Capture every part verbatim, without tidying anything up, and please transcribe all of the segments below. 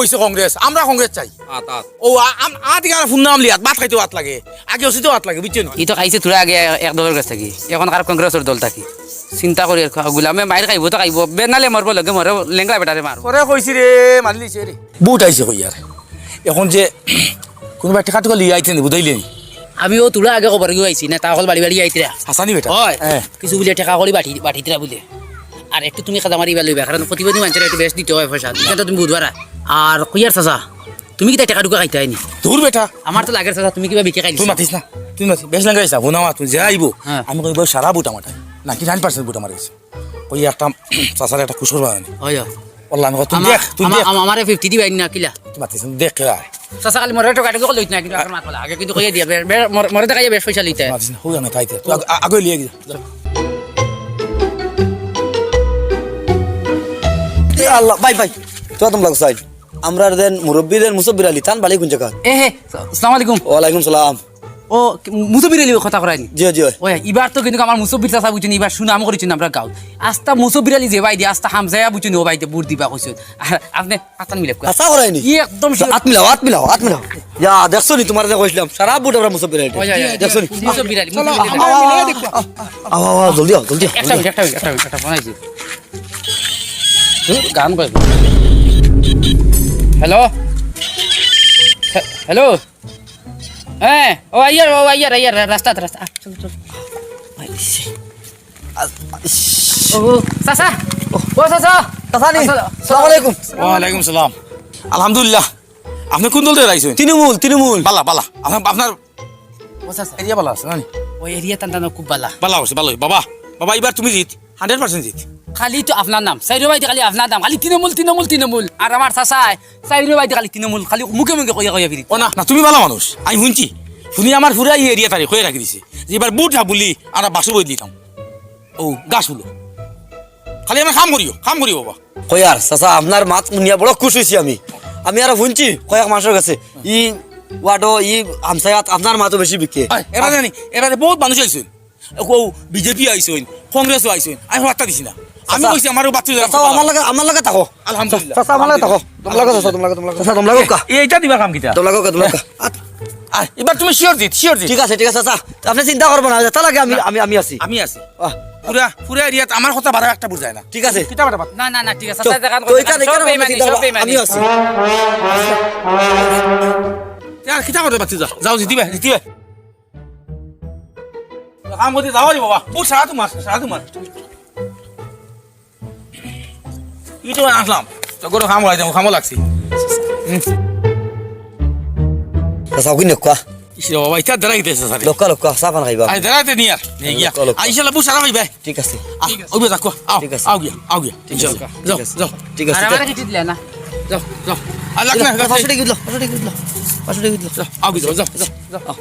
কইছে কংগ্রেস, আমরা কংগ্রেস চাই। আত, আত। ও, আ-, আম-, আত ইখান ফুন্না আমলি আত, ভাত খাইতে আত লাগে। আগে অসিতে আত লাগে, বুঝছো নি? ই তো খাইছে তোরা আগে এক দলর গেছ থাকি। এখন আর কংগ্রেসর দল থাকি। চিন্তা করি আর খা-, গুলামে মাইর খাইবো তো খাইবো। বেনালে মরবো লগে মরে লেংড়া বেটারে মারবো। পরে কইছি রে, মারলিছে রে। বুট আইছে কই আর। এখন যে কোনোবা টেকা টুকা লিয়া আইতে নি, বুঝাইলে নি? আমি ও তোরা আগে খবর গিয়ে আইছি না, তা হকল বাড়ি বাড়ি আইতরা। হাসানি বেটা। হয়। হ্যাঁ। কিছু বুলে টেকা করি বাটি, বাটিতরা বুলে। আর একটু তুমি কাদা মারি লইবা, কারণ প্রতিবাদী মানুষের একটু বেশ দিতে হয় পয়সা। এটা তো তুমি বুঝবা না। আর কইয়ার চাচা, তুমি কিতা টেকা টুকা খাইতে আইনি? দূর বেটা। আমার তো লাগের চাচা, তুমি কিবা বিকে খাইলিছো? তুই মাতিস না, তুই মাতিস। বেশ লাগে চাচা, বোনা মা, তুই যে আইবো, হ্যাঁ। আমি কইবো সারা বুট আমার। নাইনটি নাইন পার্সেন্ট বুট আমার গেছে। ওই একটা চাচার একটা কুসুর বানানি। ওই, ওই। ওল্লা আমি কই, তুই আমার, দেখ, তুই আমার, দেখ। আমার, আমারে ফিফটি দিবা না কিলা? তুই মাতিস না, দেখ কে আয়। চাচা খালি মরে টোকা টোকা লইত না, কিন্তু আপনার মাত বলা। আগে কিন্তু কইয়া দিয়া, বে-, বে-, মর-, মরে দেখাইয়া বেশ পয়সা লইতে। মাতিস না, হুই না, তাই তো। তুই আগ-, আ-, আগে লিয়ে গিয়ে। এ আল্লাহ, ভাই, ভাই, তুই আদম লাগো সাইড। আমরার দেন মুরব্বী দেন মুসব্বির আলী, তান বাড়ি কোন জায়গা? এ হে, আসসালামু আলাইকুম। ওয়ালাইকুম সালাম। ও, কি, মুসব্বির আলী কথা করায়নি? জি, জি। ওই, ইবার তো কিন্তু আমার মুসব্বির চাচা বুঝছেন, ইবার সুনাম করেছেন আমরা গাঁও। আস্তা মুসব্বির আলী যে ভাই দি, আস্তা হামজায়া বুঝছেন, ও ভাই দি ভোট দিবা কইছেন। আর আপনি আতান মিলাপ করেন। আশা করায়নি? ই একদম সু- আত মিলাও, আত মিলাও, আত মিলাও। ইয়া, দেখছো নি, তোমার যে কইছিলাম, সারা ভোট আমরা মুসব্বির আলী। ওই, ওই, ওই, দেখছো নি? মুসব্বির আলী, চলো, মুসব্বির আলী। আও, আও, আও, আও, জলদি আও, জলদি আও, একটা জলদি আও। মিনিট, একটা মিনিট, একটা মিনিট, একটা ফোন আইছে। হুম, গান বাজে। হ্যালো? হ্যাঁ, হ্যালো? হ্যাঁ, ও আইয়ার, ও আইয়ার, আইয়ার, রা-, রাস্তাত, রাস্তা। আ, চলো, চলো। আইসে। আ, ইস। ও, চাচা। ও, চাচা। চাচা নি? আসসালাম। আসসালামু আলাইকুম। ওয়ালাইকুম সালাম। আলহামদুলিল্লাহ। আপনি কোন দল থেকে আইছেন? তৃণমূল, তৃণমূল। বালা, বালা। আপনার, আপনার ও চাচা। এরিয়া বালা আছে, না নি? ও এরিয়া টান টান খুব বালা। বালা আছে, বালা। বাবা, বাবা, এবার তুমি জিত। হান্ড্রেড পার্সেন্ট জিত। খালি তো আপনার নাম। চাইরো বাড়িত খালি আপনার নাম। খালি তৃণমূল, তৃণমূল, তৃণমূল। আর আমার চাচায় চাইরো বাড়িত খালি তৃণমূল। খালি মুখে মুখে কইয়া কইয়া ফিরি। ও না, না, তুমি বালা মানুষ। আমি হুনছি। হুনি আমার পুরা ই এরিয়া তারে কইয়া রাখি দিছে। যে এবার বুট না বুলি, আমরা বাসু বই দিতাম। ও, গাছ হলো। খালি আমরা কাম করিও, কাম করিও বাবা। কইয়ার, চাচা, আপনার মাত হুনিয়া বড় খুশ অইছি আমি। আমি আরো হুনছি, কয়েক মাসর গেছে। ই ওয়ার্ডো, ই হামসায়াত আপনার মাতো বেশি বিকে। আয়, এবারে জানি, এবারে বহুত মানুষ আইছইন। ও বিজেপি আইছইন, কংগ্রেসও আইছইন। আমি বার্তা দিছি না। আমি চাচা, কইছি আমার বাচ্চা চাচা, আমার লগে, আমার লগে থাকো। আলহামদুলিল্লাহ। চাচা, আমার লগে থাকো। তোমার লগে, চাচা, তোমার লগে, তোমার লগে। চাচা, তোমার লগে কা? এ-, এটা দিবার কাম কিতা? তোমার লগে, তোমার লগে। আ, আ, এবার তুমি শিওর জিত, শিওর জিত। ঠিক আছে, ঠিক আছে, চাচা। আপনি চিন্তা করবেন না, যেটা লাগে আমি, আমি, আমি আছি। আমি আছি। আহ। পুরা, পুরা এরিয়াত আমার কথা বারো একটা বুঝায় না। ঠিক আছে। কিতা কথা বাদ? না, না, না, ঠিক আছে। তো, চাচা, দেখা তো কথা এখানে, সব এখানে বেইমানি, চিন্তা সব করবেন, বেইমানি। আমি আছি। আর কিতা করতে পারছি? যাও, যাও, জিতিবে, জিতিবে। কাম করতে যাও রে বাবা। ও, সারা তোমার, সারা তোমার। ই তো আসলাম। তো গরো কাম করাই দেবো, কামও লাগছি। হুম। চাচা, ওগুন লক্কা। ইস রে বাবা, ইটা দাঁড়াই দিতেছে, স্যার। লক্কা, লক্কা, চা পান খাইবা। আই, দাঁড়াইতে নি আর। নেই গিয়া। লক্কা, লক্কা। আই, ইনশাল্লাহ, বুঝ সারা হইবে। ঠিক আছে। আহ, ওই বেটা, কো, আও, ঠিক আছে। আও গিয়া, আও গিয়া। ঠিক আছে। ইনশাল্লাহ। যাও, ঠিক আছে। যাও। ঠিক আছে। আর আমারে কিছু দিলে না। যাও, যাও। আর লাগ না, এ, লাগ না। পাঁচশো টাকা দিল, পাঁচশো টাকা দিল, পাঁচশো টাকা দিল। যাও, আও গিয়া, যাও, যাও, যাও, যাও।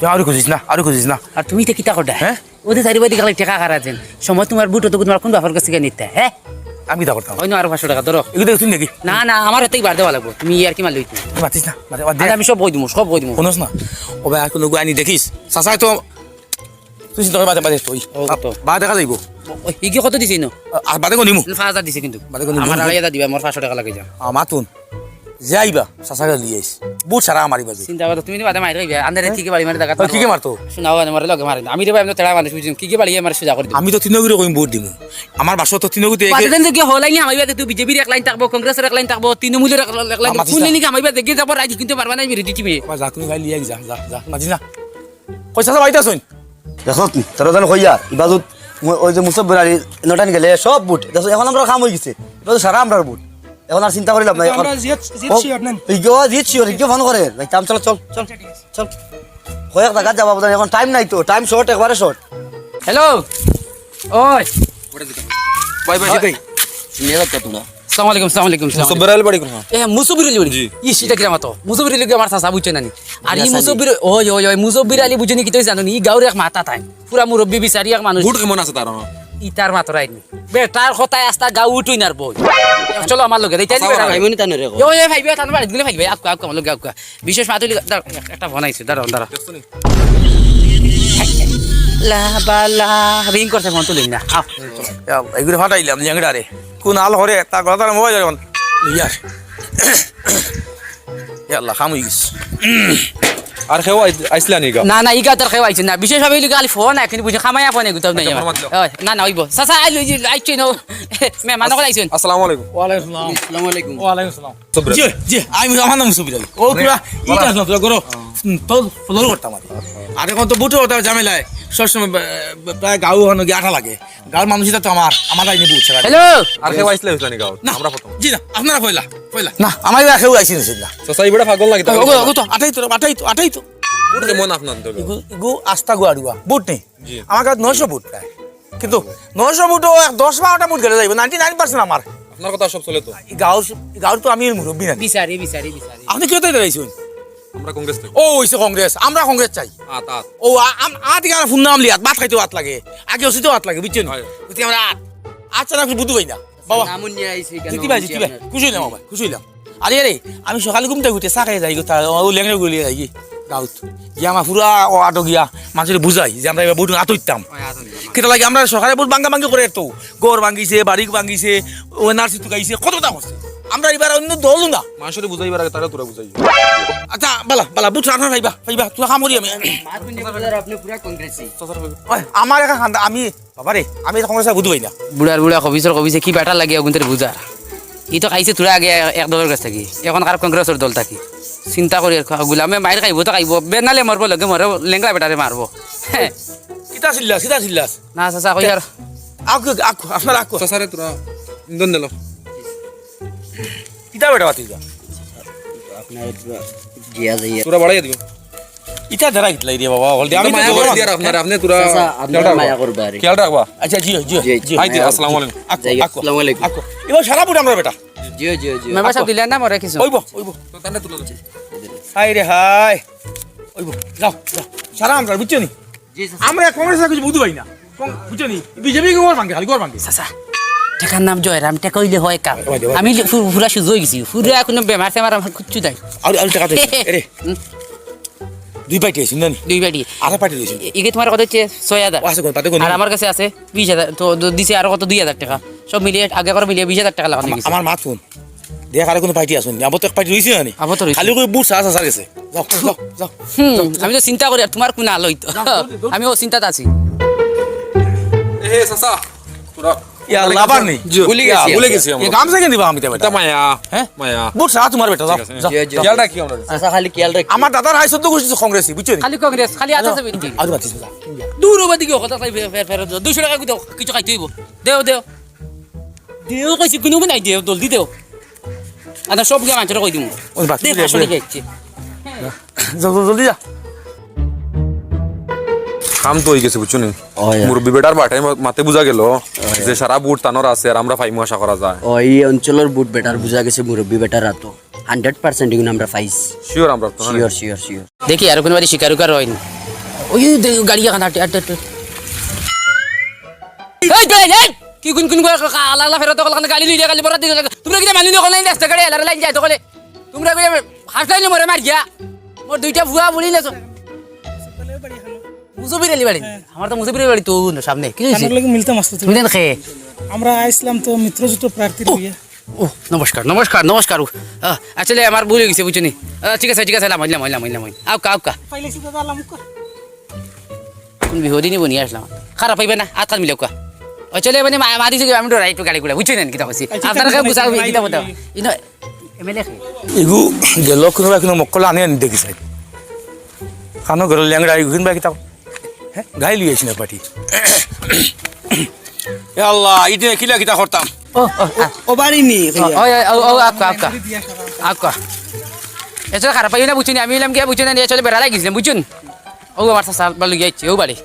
তুই আরো খুঁজিস না, আরো খুঁজিস না। আর তুমি ইটা কিতা করো? হ্যাঁ? ওদের চারি বাড়ি খালি টেকা খারা আছেন। সময় তোমার বুট তো তোমার কোন বাপর কাছে গিয়ে নিতে, হ্যাঁ? আমি কিতা করতাম? ওই না, আরো পাঁচশো টাকা ধরো। এগুলো দেখছুন নাকি? না, না, আমার এতেই বার দেওয়া লাগবো। তুমি ইয়ার কি মারলে হইতো? তুই মাতিস না, মাতে, বাদ দে। আরে আমি সব কই দিমু, সব কই দিমু। শুনোস না? ও ভাই, আর কোনো গানি দেখিস? চাচাই তো, তুই চিন্তা করে বাদে, বাদে তুই। ও, কত? বাদে দেখা যাইবো। ওই, ইগে কত দিছে ইনো? আর বাদে গনিমু। পাঁচ হাজার দিছে কিন্তু। বাদে গনিমু। আমার আড়াই হাজার দিবা, আমার পাঁচশো টাকা লাগে যা। আ, মাতুন। যে আইবা, চাচারে লিয়ে আইস। বুট সারা আমার ইবা যে। চিন্তা করো, তুমি বাদে মাইর খাইবে। আন্ধারে ঠিকই বাড়ি মারি দেখা ও, কি কি মারতো? শোনাও, মানে, মারে লগে মারে না। আমি রে ভাই, আমি তো তেড়া মানুষ, বুঝছেন? কি কি বাড়ি আমার সোজা করে দিবো। আমি তো তিনগুরে কইম বুট দিমু। আমার বাসো তো তিনগুতে বাদে দেন যে কি হলাই নি, আমার ইবাদে তুই বিজেপির এক লাইন থাকবো, কংগ্রেসের এক লাইন থাকবো, তৃণমূলের এক লাইন, এক লাইন। আমার মাতিস না। শুনলে নি কি আমার ইবাদে দেখে যাবো, রাজি কিন্তু পারবা না, আমি রেডি টিমে। আমার যা, তুমি ভাই লিয়ে যা, যা, যা। মাতিস না। কই চাচা বাড়িতে আছইন? দেখো, তোরা জানো কইয়া, ইবাদত ওই যে মুসব্বির আলী, নটান গেলে সব বুট। দেখো, এখন আমরা কাম হয়ে গেছে। ইবাদত সারা আমরার বুট। এখন আর চিন্তা করি লাভ নাই। আমরা জিত, জিত ও, শিওর নেন। ইগো জিত শিওর, ইগো ফোন করে। যাইতাম, চলো, চল, চল, চল। কয়েক জায়গা যাবা বোধহয়, এখন টাইম নাই তো, টাইম শর্ট, একবারে শর্ট। হ্যালো, ওই। ভাই, ভাই, ভাই। নিয়ে যাও তোমরা। আসসালামু আলাইকুম, আসসালামু আলাইকুম, আসসালামু আলাইকুম। মুসব্বির আলী বাড়ি কোন? এ, মুসব্বির আলী বাড়ি? জি। ই, সেটা কিরাম তো? মুসব্বির আলী আমার চাচা, বুঝছো না নি? আর ই মুসব্বির, ওই, ওই, ওই, মুসব্বির আলী বুঝছো নি, কিতা জানো নি? ই গাঁওর এক মাথা তাই। পুরা মুরব্বি বিচারি এক মানুষ। বুট কেমন আছে তার? ইতার মাত্র আইনি। বেটার কথায় আস্তা গাঁও উঠুই নার বই। চলো আমার লগে, এইটা দিবে। আচ্ছা, ভাইমনি তানে রে। ওই, ওই, ভাইবে, তানে বাড়ি দিলে ভাইবে, আউক্কা, আউক্কা, আমার লগে আউক্কা। বিশেষ মাতুলি, দাঁড়া, এক-, একটা ফোন আইছে, দাঁড়াও, দাঁড়াও। লা বালা, রিং করছে, ফোন তুলিন না। আও। ইয়া, এগুলো ফাটাইলাম, ল্যাংড়া রে। কোন আল হরে, তা কথা মোবাইল এখন। ইয়ার। ইয়া আল্লাহ, কাম অই গেছে। আর কেউ আই-, আইছলা নি গাঁও? না, না, ইগা তোর কেউ আইছে না। বিশেষভাবে ইলু খালি ফোন, এখন বুঝি কামাইয়া ফোন এগুতাও নাই আচ্ছা, আমার। ফোন মাতলো। ওই, না, না, অইবো। চাচা, আইলো, এই যে, আইছে না। মেহমান অকল আইছেন। আসসালামু আলাইকুম। ওয়ালাইকুম আসসালাম। আসসালামু আলাইকুম। ওয়ালাইকুম আসসালাম। সবির আলী। জি, জি, আমি, আমার নাম সবির আলী। ও, মানে, পুরা, ই বলা- কাজ না, পুরা করো। হুম, তো ফলো করতাম আর। আর এখন তো বুটো ওটা ঝামেলায় সবসময় ব-, ব-, প্রায় গাঁও ওখানে গিয়ে আটা লাগে। গাঁওর মানুষ এটা তো আমার, আমার আইনি বুঝছে না। হ্যালো। আর কেউ আইছলা, আইছলা নি গাঁও? না। আমরা প্রথম। জি না, আপনারা পয়লা, পয়লা। না, আমার এবার কেউ আইসি নিছিল না। চাচা, ইবড়া পাগল নাকি? ওগো, ওগো তো, আটাই তো, আটাই তো, আটাই তো। বুট কেমন আপনার তো? ইগু, ইগু আস্তা গো আড়ুয়া। বুট নেই। জি। আমার কাছে নয়শো বুট প্রায়। কিন্তু নয়শো বুটও এক দশ বারোটা বুট গেলে যাইবো, নাইনটি নাইন পার্সেন্ট আমার। আপনার কথা সব চলে তো? এই গাঁওর, এই গাঁওর তো আমি মুরব্বী না। বিচারি, বিচারি, বিচারি। আপনি কেউ তো দাঁড়াইছেন? আমরা কংগ্রেস থেকে। ও, হইছে কংগ্রেস, আমরা কংগ্রেস চাই। আত, আত। ও, আ-, আম-, আত এখানে ফোন নাম লিয়াত, ভাত খাইতে আত লাগে, আগে ওসিতে আত লাগে, বুঝছেন? হয়। বুঝছি আমরা আত, আচ্ছা, না, বুঝতে পারি না। বাবা। নামুন নিয়ে আইছি কেন? জিতি ভাই, জিতি ভাই। আপনার। খুশি হইলাম বাবা, খুশি হইলাম। আরে, আরে, আমি সকালে ঘুম থেকে উঠে চা খাইয়া যাই গো, তা ও লেংড়া গলিয়ে যাই গি গাউত। গিয়া আমার পুরা ও আটো গিয়া মানুষের বুঝাই যে আমরা এবার ভোট আত হইতাম। ওই আত হইতাম। কেটা লাগে আমরা সকালে ভোট ভাঙ্গা ভাঙ্গি করে তো। ঘর ভাঙ্গিছে, বাড়ি ভাঙ্গিছে, ও এনআরসি তুকাইছে, কত কথা করছে। আমরা এবার অন্য দল না। মানুষের বুঝাইবার আগে তারা তোরা বুঝাই। আচ্ছা, বালা, বালা, ভোট রাখা পাইবা, পাইবা, তোরা কাম করি আমি। মাত শুনে বুঝার আপনি পুরা কংগ্রেসি। ওই, আমার একা খান্দা, আমি বাবা রে, আমি তো কংগ্রেস আর বুঝবাই না। বুড়ার বুড়া কবিসর কবিসে কি বেটা লাগে অগুনতে বুঝা। ই তো খাইছে তোরা আগে এক দলের কাছ থাকি, এখন আর কংগ্রেসর দল থাকি। চিন্তা করি আর খা-, গুলামে মাইর খাইবো তো খাইবো, বেনালে মরবো, লগে মরে লেংড়া বেটারে মারবো। কিতা চিল্লাস, কিতা চিল্লাস? না, চাচা, কই আর। আকু, আকু, আপনার আকু। চাচারে তোরা ইন্ধন দিল। কিতা বেটা বাতি যা? আপনার জিয়া যাইয়া। তোরা বাড়াইয়া দিও। ইটা ধরা কিতলাই রে বাবা, হলদে আমি তো মায়া জোর করে মারি। দিয়ার আপনারে, আপনি তোরা চাচা, আপনারা খেয়াল রাখবা। মায়া করবা রে। খেয়াল রাখবা। আচ্ছা, জি, জি, জি, জি। আই দি, মায়া আসসালামু করবা। আলাইকুম। আকু, যাই, আকু, আসসালামু আলাইকুম। আকু। এবার সারা বুট আমরা বেটা। জি, জি, জি। মেম্বার সাহেব দিলেন না মরে কিছু? ওইব, ওইব। তো তাহলে তুলে দিচ্ছি। হায় রে হায়। ওইব, যাও, যাও। সারা আমরা, বুঝছো নি? জি, স্যার। আমরা কংগ্রেস আর কিছু বুঝতে পারি না। কং-, বুঝছো নি? বিজেপি ঘর ভাঙে, খালি ঘর ভাঙে। চাচা, টেকার নাম জয়রাম, টেকা অইলে হয় কাম। ওই দে, ওই দে। আমি ফু-, পুরা সুজা অই গেছি। পুরা কোনো বেমার-টেমার আমার কিচ্ছু নাই। আর, আর টেকা দে। এরে, হুম। দুই পার্টি আছে, না নি? দুই পার্টি। আরো পার্টি রয়েছে। এ-, এগে তোমার কত হচ্ছে? ছয় হাজার। ও, আছে কোন? পার্টি কোন? আর আমার কাছে আছে বিশ হাজার। তো দ-, দিছে আরো কত? দুই হাজার টেকা। সব মিলিয়ে আগে করে মিলিয়ে বিশ হাজার টেকা লাগানো আমার, গেছে। আমার মাত শুন। দেখ, আরো কোনো পার্টি আছে নি? আবার তো এক পার্টি রয়েছে না নি? আবার তো রয়েছে। খালি কই বুট চাচা, চাচার গেছে। যাও, যাও, যাও। হুম, যাও। আমি তো চিন্তা করি, আর তোমার কোন আলো হইতো? যাও, জলদি, জলদি। আমি ও চিন্তাত আছি। এ, হে, চাচা, তোরা ইয়া, লাভার নেই। জি। ভুলে গেছি ইয়া, ভুলে আমরা। গেছি আমরা। এ, গামছা কেন দিবা আমি তো বেটা? এটা মায়া। হ্যাঁ? মায়া। বুট চাচা তোমার বেটা, যাও, ঠিক আছে। যাও, জি, জি, যাও। খেয়াল রাখি আমরা। চাচা, খালি খেয়াল রাখি। আমার দাদার হাই সদ্য খুশি কংগ্রেসি, বুঝছো নি? খালি কংগ্রেস, খালি আচ্ছা, আচ্ছা, আচ্ছা, বিনতি। আচ্ছা, আচ্ছা, আচ্ছা। দূর ওবা দিকে কথা তাই ফের, ফের, ফের, দুইশো টেকা দেও, কিছু খাইতে হইব। দেও, দেও। দেও কইছি, কোনো নাই, দেও, জলদি দেও। আচ্ছা, সব গিয়া মানষরে কই দিমু। ওই বাস, দে, ওই পাঁচশো বাস। টেকা ইচ্ছে। যা, যা, জলদি যা। কাম তো অই গেছে, বুঝছো নি? ওই। মুরব্বি বেটার বাটাই মা-, মাতে বুঝা গেল ওই। যে সারা বুট তানোর আছে আর আমরা পাইমু আশা করা যায়। ও, এই অঞ্চলের বুট বেটার বুঝা গেছে, মুরব্বি বেটার আতো। হান্ড্রেড পার্সেন্ট এগুলো আমরা পাইছি। শিওর আমরা তো, হ্যাঁ। Sure, sure, sure. দেখি আর কোনো বাড়ি শিকার উকার হয় না। ওই, ওই, দে, গাড়ি এখন আটে, আটে, আটে। এই, এই, এই! কি গুন গুন করে কা-, আলা, আলা ফেরত কল, গালি লইলে, গালি বরাত দিলে। তোমরা কিতা মানি না, কোন লাইন রাস্তা গাড়ি, আলার লাইন যায় তো কলে। তোমরা কইলে, হাফ লাইনে মরে মার গিয়া। মোর দুইটা ফুয়া বুড়ি না তো। মুজফির আলী বাড়ি। হ্যাঁ। আমার তো মুজফির আলী বাড়ি তো না সামনে। কি হইছে? তার লগে মিলতাম আসতো তুমি। মিলেন খে? আমরা আইছিলাম তো মিত্রজোট প্রার্থী ও, লইয়া। ও, নমস্কার, নমস্কার, নমস্কার। আহ, আসলে আমার ভুল অই গেছে, বুঝছো নি? আহ, ঠিক আছে, ঠিক আছে, লাম, লাম, লাম, লাম। আউক্কা, আউক্কা। পাইলাইছি দাদা, আলামুক্কা। কোন বিপদে নিব নিয়ে আসলাম। খারাপ পাইবে না, আত খান মিলাউক্কা। ও, চলে মানে মা-, মারি থেকে আমি ডরাই একটু গাড়ি ঘোড়া, বুঝছো না? কিতা কইছি? আচ্ছা, আপনারা ঠিক কেউ আছে, গুছা নাই, কিতা নাই, মতো? নাই। ইনো, এমএলএ খে? ইগু গেল কোনো বা কোনো মক্কল আনে আনি দেখি চাই। কানো গেল ল্যাংড়া ইগুন বা কিতা? হ্যাঁ? গাই লই আইছি না পার্টি। এ আল্লাহ, ইতে কিলা কিতা করতাম? ও, ও, আ। ও বাড়ি নি, ও, ভাইয়া। ও, ও, ও, আউক্কা, আউক্কা। আউক্কা। এসব খারাপ পাইও না, বুঝছো নি? আমি এলাম গিয়া, বুঝছো না? নিয়ে চলে বেড়া লাগিয়েছিলাম, বুঝছো নি? ও আমার চাচা, ভালো গিয়া আইছে, ও বাড়ি।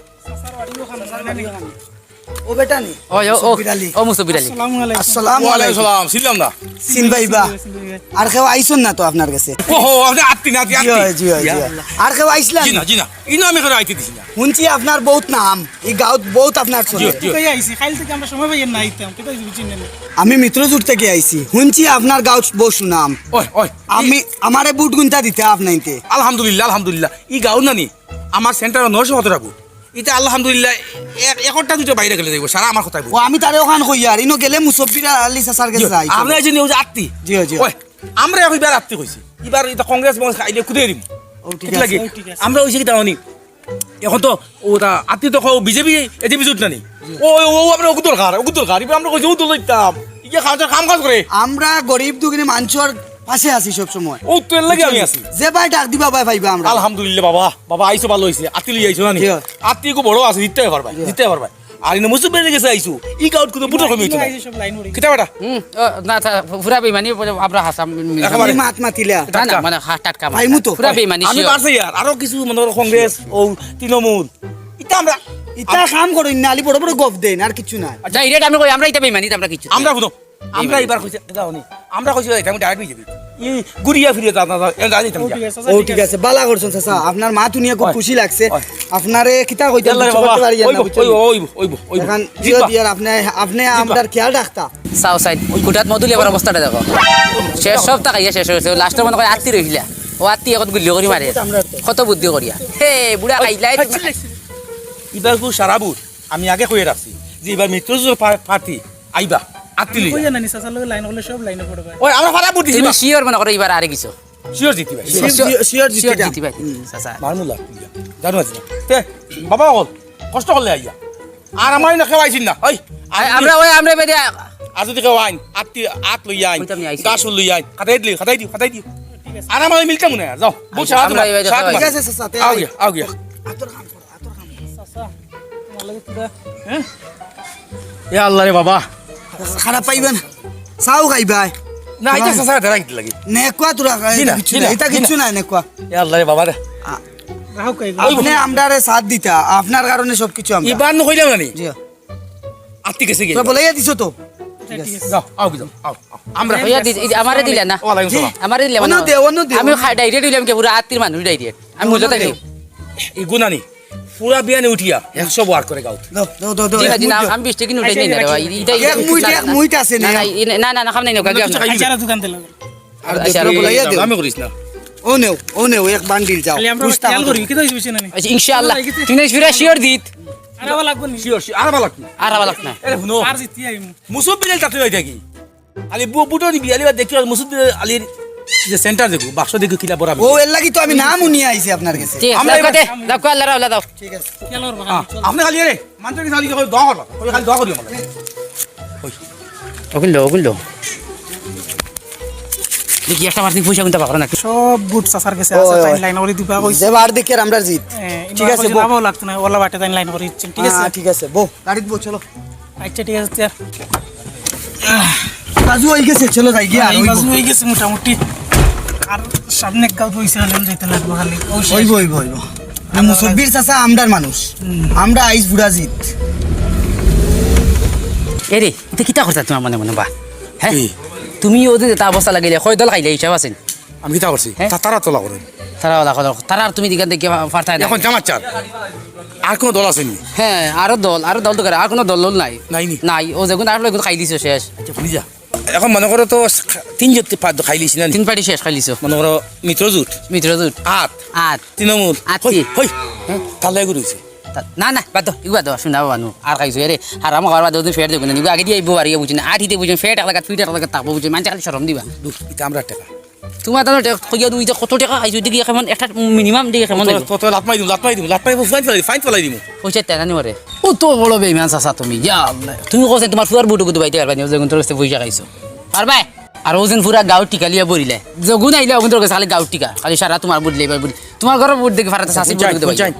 ও বেটা নি? ও, ও, ও, মুসব্বির আলী। ও মুসব্বির আলী। আসসালামু আলাইকুম। আসসালামু ওয়ালাইকুম আলাইকুম। সালাম, ছিলাম না। চিন ভাই বা। চিন ভাই বা। আর কেউ আইছন না তো আপনার কাছে? ওহো, আপনি আত্তি না, আত্তি, জি আত্তি। হয়, জি হয়, জি ইয়া। হয়। আর কেউ আইছলা জি না? না, জি না। ইনো আমি করে আইতে দিছি না। শুনছি আপনার বহুত নাম, এই গাঁওত বহুত আপনার চলে। জি, জি। কই আইছি? কাল থেকে আমরা সময় পাইয়ার না আইতাম। কোথায় যাবি চিনেন? আমি মিত্রজোট থেকে আইছি। শুনছি আপনার গাঁওত বহু সুনাম। ওই, ওই। আমি, আমারে বুট গুনতা দিতা আপনাইতে। আলহামদুলিল্লাহ, আলহামদুলিল্লাহ। ই গাঁও না নি? আমার সেন্টারো নয়শো সতেরো বুট। ইতা আলহামদুলিল্লাহ, এক, একটা দুইটা বাইরে গেলে যাইবো, সারা আমার কথাই বুঝ। ও, আমি তারে ওখান কইয়ার, ইনো গেলে মুসব্বির আলী চাচার গেছে জি, যাই। আমরা এই যে নিউজ আত্তি। জি, জি। ওই, আমরা এখন ইবার আত্তি কইছি, ইবার ইতা কংগ্রেস মংগ্রেস আইলে কুদে দিম। ও, ঠিক আছে। আমরা অইছে কিতা অনি? এখন তো ওটা আত্তি তো কও বিজেপি, এজেপি জোট না নি? ও, ও, ও, আমরা ওগু দরকার, ওগু দরকার। ইবার আমরা কইছি ও দল দিতাম। ইয়ে কাম, কাম কাজ করে। আমরা গরিব দুঃখী মানষর পাশে আছি সব সময়। ও তো এর লাগি আমি আছি। যে ভাই ডাক দিবা ভাই পাইবা আমরা। আলহামদুলিল্লাহ বাবা, বাবা আইছো ভালো অইছে। আত্তি লই আইছো না নি? জি। আত্তি কো বড় আছে, জিততে পারবা, জি। জিততে পারবা। আর ইনো মুসুব বেড়ে গেছে আইছো। ই গাউট কুদে বুটর কমি অইতো না। লাইন অইছে সব লাইন পড়ে। কিতা বেটা? হুম, ও, না, তা, পুরা বেইমানি, পুরা আমরা হাসাম। একেবারে। মাত মাতিলা। না, না, টাটকা। মানে, হা, টাটকা মাত। পাইমু তো। পুরা বেইমানি, আমি sure। পারছি ইয়ার, আরো কিছু মনে করো কংগ্রেস, ও তৃণমূল। ইতা আমরা ইতা কাম করইন না, আলি বড় বড় গফ দেন, আর কিচ্ছু নাই। আচ্ছা, direct আমি কই, আমরা ইতা বেইমানি, ইতা আমরা কিচ্ছু আমরা বুঝো, আমরা এবার কইছি, এটা হনি। আমরা কইছি, এটা আমি direct বিজেপি। ই ঘুরিয়া ফিরিয়া যা, যা, যা, এ, যা দিতাম ও, যা। ঠিক আছে, ও, ঠিক আছে, বালা করছেন চাচা, আপনার মাত হুনিয়া খুব ওই। খুশি লাগছে। ওই। আপনারে কিতা কইতাম, ইয়াল্লা রে কিছু বাবা, করতে পারি না, ওইব, বুঝছেন? ওইব, ওইব, ওইব, ওইব। এখন জিও দিয়ার আপনে, আপনে জিতবা। আমরার খেয়াল রাখতা। চাও সাইড, কুটাত মধুলি আবার অবস্থাটা দেখো। শেষ সব টাকা ইয়া শেষ অইছে, last-এ মনে কয় আত্তি রইলা। ও আত্তি এখন গুল্লি করি মারে। কত বুদ্ধি করিয়া। হে, বুড়া খাইলাই। ইবার কু সারা বুট। আমি আগে কইয়া রাখছি যে ইবার মিত্র জোটর পা-, প্রার্থী আইবা, আত্তি লইয়া। কইয়া নানি, চাচার লগে লাইন করলে সব লাইনে পড়ে ভাই। ওই, আমরা ফারা বুট দিছি তুমি বা। Sure মনে করো ইবার আরে কিছু। Sure জিতবা। Sure, sure, sure জিতবা। জিতবা, চাচা। মারমুলা। জানো আছে না? তে, বাবা অকল, কষ্ট করলে আইয়া। আর আমার না কেউ আইছিল না। ওই, আ-, আমরা ওই, আমরা বেদে আর যদি কেউ আইন, আত্তি, আত লইয়া আইন, কইতাম নি আইছিল। গাছ লইয়া আইন। খাতাই দিলি, খাতাই দিও, খাতাই দিও। আর আমার মিলতাম না, যাও। বুট আচ্ছা, সারা আমরা তোমার, এই বাড়িতে সারা খাওয়াই। তোমার। ঠিক আছে, চাচা, তে আও আই। গিয়া, আও গিয়া। আতর কাম করো, আতর কাম করো। চাচা, তোমার লগে কিতা? হ্যাঁ? এ আল্লাহ রে বাবা। খারাপ পাইবা না। চাও খাইবায়। না, এটা চাচা, এটা রাখতে লাগে। নেকুয়া তোরা খাই, জি না, এটা কিচ্ছু জি না, না, এটা জি কিচ্ছু না। না, নেকুয়া। এ আল্লাহ রে বাবা রে। আ-, রাখো খাইবা। আপনি আমরারে সাথ দিতা, আপনার কারণে সবকিছু আমরা। ইবার নু কইলাম না নি? জি। আত্তি গেছে গিয়া। তোরা বলাইয়া দিছো তো? আচ্ছা, ঠিক আছে। যাও, আও, যাও, আও, আও। আমরা হইয়া দি-, এই আমারে দিলা না? ওয়ালাইকুম সালাম। আমারে দিলা অন্য না? দে, অন্য দে, আমি অন্য খা-, দে। Direct হইলাম কি পুরা আত্তির মানুষ direct। আমি মজা অন্য থাকি। দে। ই গুনানি। পুরা বিয়ানে উঠিয়া একশো বার করে গাউত। দাও, দাও, দাও, দাও, জি, এক জি, না, মুঠ দাও। আমি বিশ টাকা নোট এই নেই না রে ভাই। এই এটা, এক এটা মুঠ, চালা এক না। মুঠ আছে না, না। না, এই না, না, না, খাম নাই না, কালকে খাইবে। আচ্ছা, দোকান দিলাম। আর আচ্ছা, দুসরা এই বলাইয়া দাও। আমি করিস না। ও নেও, ও নেও, এক বান্ডিল যাও। খালি আমরা পুষ্টা খেয়াল আমাকে। করি, কিতা হইছে বুঝছি না নি? আচ্ছা, ইনশাআল্লাহ। এই গেছে। তুমি না ফিরা sure দিত। আর আবার লাগবো নি? Sure, sure, আর আবার লাগবো। আর আবার লাগবো না। আরে হুনো। আর জিতি আইমু। মুসুব বিলের তাতে যাই থাকি। খালি বু-, বুটো নিবি, আলি বা দেখি আর মুসুব বিলের আলির যে center দেখো, বাক্স দেখো কিলা বড় আমি। ও, এর লাগি তো আমি নাম উনিয়া আইছি আপনার কাছে। ঠিক আছে, আমরা যাও এবার কাটে, যাও কো, আল্লাহ রাওলা দাও। ঠিক আছে। খেয়াল করবো, হ্যাঁ, খালি চল। আপনি খালি এরে, মানতে কি খালি দোয়া করবা। ওই খালি দোয়া করি আমরা। ওই। ওগুলো, ওগুলো। দেখি একটা মার্কিন পয়সা কিন্তু পাকড়া না। সব বুট চাচার গেছে আছে, ওই, তাই ওই। লাইন করে দিবা কইছে। যে বার দেখে আমরা জিত। হ্যাঁ, ঠিক আছে, বউ। যাবো লাগতো না, ওলা বাটে তাই লাইন করে দিচ্ছেন, ঠিক আছে? হ্যাঁ, ঠিক আছে, বউ, গাড়িত বউ, চলো। আচ্ছা, ঠিক আছে, স্যার। কাজু হয়ে গেছে, চলো যাই গিয়া, আর এই ওই কাজু বউ। হয়ে গেছে মোটামুটি। আর সামনে কাউ পয়সা হলে যাইতে লাগবো খালি। ওই শেষ। ওইব, ওইব, ওইব। না, মুসব্বির চাচা আমরার মানুষ। হুম। আমরা আইজ বুড়া জিত। এ রে, এটা কিতা করতা তোমার মনে মনে বা? হ্যাঁ? কি? তুমি ওদের তা অবস্থা লাগাইলে, কয় দল খাইলে হিসাব আছে? আমি কিতা করছি? হ্যাঁ? তা-, তারা তোলা করে। তারা ওলা করে। তারা আর তুমি দিকে দেখে পারতায় না। এখন জামাত চার। আর কোনো দল আছে নি? হ্যাঁ, আরো দল, আরো দল তো করে, আর কোনো দল, দল নাই। নাই নি? নাই, ও যেগুন আর এগুন খাই দিছে শেষ। আচ্ছা, ভুলি যা। এখন মনে করো তো তিন জাতি পা-, খাই লিছি না নি? তিন পার্টি শেষ খাই লিছো। মনে করো মিত্রজোট। মিত্রজোট। আত। আত। তৃণমূল। আত হই, কি? হই। হ্যাঁ? তাহলে এগুলো হইছে। তা-, না, না, বাদ দাও, এগুলো বাদ দাও, শুনা বাবা নু। আর খাইছো, এরে, হারাম খাওয়ার বাদে ওদিন ফের দেখুন, এগুলো আগে দিয়ে আইবো বাড়ি, বুঝছেন? আট হিতে বুঝছেন, ফের এক লাখ, ফিট এক লাখ থাকবো, বুঝছেন? মানে খালি শরম দিবা। দুঃখ, এটা আমরা টাকা। তোমার তো টেক-, কইয়া দুই, এটা কত টাকা আইছো, দেখি কেমন একটা মিনিমাম দেখি কেমন তো, দেখো। তো, তো লাত মারি দিমু, লাত মারি দিমু, ফাইন ফালাই দিমু, ফাইন ফালাই দিমু। পয়সা তেনা নি মরে। ও তো বড় বেইমান চাচা তুমি, ইয়া আল্লাহ। তুমি কইছো তোমার ফুয়ার বুটুকু দুবাইতে পারবা নি, ও যেগুন তোর কাছে পয়সা খাইছো। পারবায়? আর ও যেন পুরা গাঁও টিকা লিয়া বরিলে। যেগুন আইলে ওগুন তোর কাছে খালি গাঁও টিকা, খালি সারা তোমার বুট লইবা বুট। তোমার ঘরর বুট দেখি ফারাতে চাচি বুট বুঝাইন, দেখি বুঝাইন।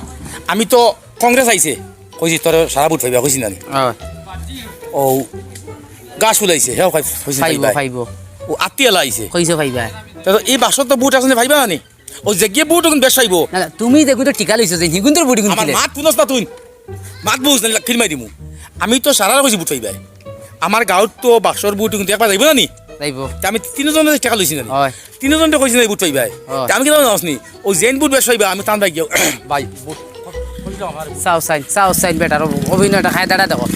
আমি তো কংগ্রেস আইছে, কইছি তোর সারা বুট পাইবা, কইছি না নি? হ্যাঁ। ও গাছ ফুলাইছে, হ্যাঁ, কই-, কইছি পাইবো, পাইবা। পাইবো। ও আত্তিয়ালা আইছে। কইছো পাইবা। তা তো এই বাক্সত তো বুট আছে না, পাইবা না নি? ও যে গিয়ে বুট ওগুন বেশ পাইবো। না, না, তুমি দেখো তো টিকা লইছো যে হিগুন তোর বুট গুন আমার দিলে। মাত হুনস না তুই। মাত বুঝ না, কিল মারি দিমু। আমি তো সারারে কইছি বুট পাইবা। আমার গাঁওত তো বাক্সর বুট কিন্তু একবার যাইবো না নি? যাইবো। তে আমি তিনজনে টেকা লইছি না নি? হয়। তিনজনে কইছি না বুট পাইবা। হয়। তে আমি কিতা জানোস নি? ও জেন বুট বেশ পাইবা, আমি তান ভাই গিয়া। ভাই, বুট, কইলাম আমার বুট। চাও সাইন, চাও সাইন বেটার অভিনয়টা খায় দাঁড়া দেখো।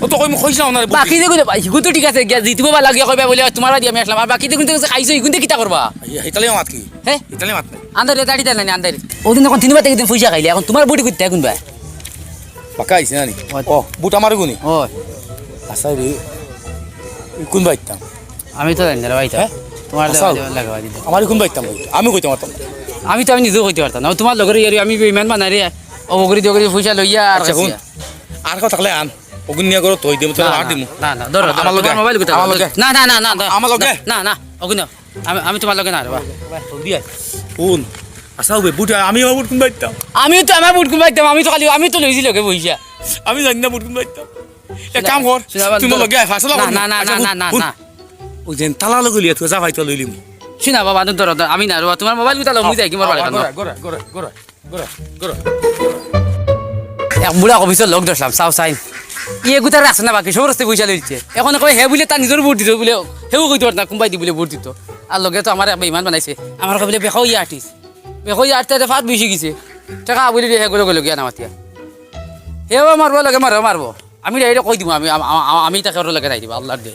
ও তো কই, কইছিলাম না রে বুট। বাকি দেখো তো ভাই, হিগুন তো ঠিক আছে, গিয়া জিতবো বা লাগিয়া কইবা বলে তোমার বাড়ি আমি আসলাম। আর বাকি দেখুন তো খাইছো, হিগুন তো কিতা করবা? এই, ইতালিও মাত কি? হ্যাঁ? ইতালিও মাত নাই। আন্দারে দাঁড়ি দেন না, আন্দারে। ওদিন যখন তিনবার থেকে দিন পয়সা খাইলে, এখন তোমার বুটি করতে এখন ভাই। বাক্কা আইছে না নি? ওই। ও, বুট আমার গুনি? ওই। আচ্ছা রে, কোন বাইকটা? আমি তো জানি না রে ভাই, হ্যাঁ? তোমার আচ্ছা। দেওয়া দেওয়া লাগাবা দিলে। আমারে কুনবায় দিতাম ভাই? আমি কইতাম পারতাম। আমি তো আমি নিজেও কইতে পারতাম না। তুমার লগর ইয়ারি আমি বেইমান বানাইরে, অগরি দগরি পয়সা লইয়া আর আচ্ছা, হুন। আর কথা থাকলে আন। অগুন নিয়া করো, থই দিমু, তোরা না, আর না, দিমু। না, না, ধরো, ধরো, আমার লগে, তোমার মোবাইল কোথায়? আমার লগে। না, না, না, না, ধরো। আমার লগে। না, না, অগুন না। আমি, আমি তোমার লগে না রে বা। হুন। আচ্ছা, ওবে, বুট, আমি আমার বুট কুনবায় দিতাম? আমিও তো আমার বুট কুনবায় দিতাম, আমি তো খালি, আমি তো লইছি লগে পয়সা। আমি জানি না বুট কুনবায় দিতাম। এক কাম কর, শোনা, শোনা, তুই মোর ধরো। লগে আয়, ফাঁসলা না, কর। না, না, আচ্ছা, না, হুন, না, না, হুন। না। ওই যে তালা লগে লিয়া, তুই যা ভাই, তুই লইলিমু। শোনা বাবা, ধরো, ধরো, আমি না রে বা, তোমার মোবাইল কোথায় লও, মুই যাই কি মোর বাড়ি খানো। ঘরে, ঘরে, ঘরে, ঘরে, ঘরে। এক বুড়া অফিসর লোক দেখলাম, চাও চাইন। ইয়ে গুতার আছে না বাকি, সব রাস্তায় পয়সা লইছে। এখন কয় হে বুলে তার নিজর ভোট দিত বুলে, হেও কইতে পারত না, কুনবায় দি বুলে ভোট দিত। আর লগে তো আমার এক বেইমান বানাইছে, আমার কয় বুলে বেখাও ইয়ে আর্টিস্ট। বেখাও ইয়ে আর্টিস্ট, ফাত বেশি গেছে। টাকা বুলে দিয়ে হে গুলো গেল গিয়া না মাতিয়া। হেও মারবো, লগে মারবো, মারবো। আমি ডাইরেক্ট কই দিমু, আমি, আম-, আম-, আমি তাকে ওর লগে নাই দিবা, আল্লাহর দে।